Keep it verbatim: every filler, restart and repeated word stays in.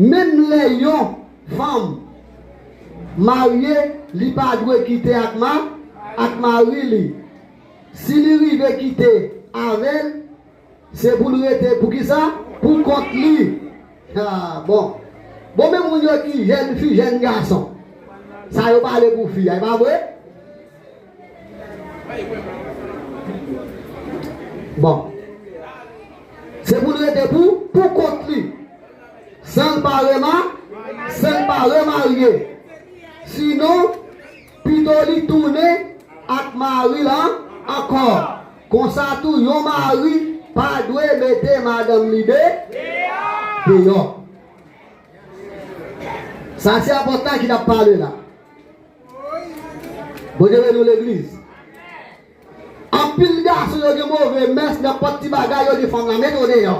Menm lè yon fanm marye, li pa dwe kite ak ma, ak mari li. Si li rive kite avè l, se pou l rete pou kisa? Pou kont li. Ah, bon. Bon, men moun yo ki jèn fi, jèn gason. Sa yo pale pou fi a, e pa vre? Bon. Se pou l rete pou, pou kont li. San l pa rema, san l pa remarye. Sinon, pito li tounen ak mari l an ankò. Konsa tou, yon mari pa dwe mete madanm li de, deyò. Sa se apòt la ki t ap pale la. Bondye beni w, legliz. Anpil gason yo gen move mès, nenpòt ti bagay yo di fanm la mete w deyò.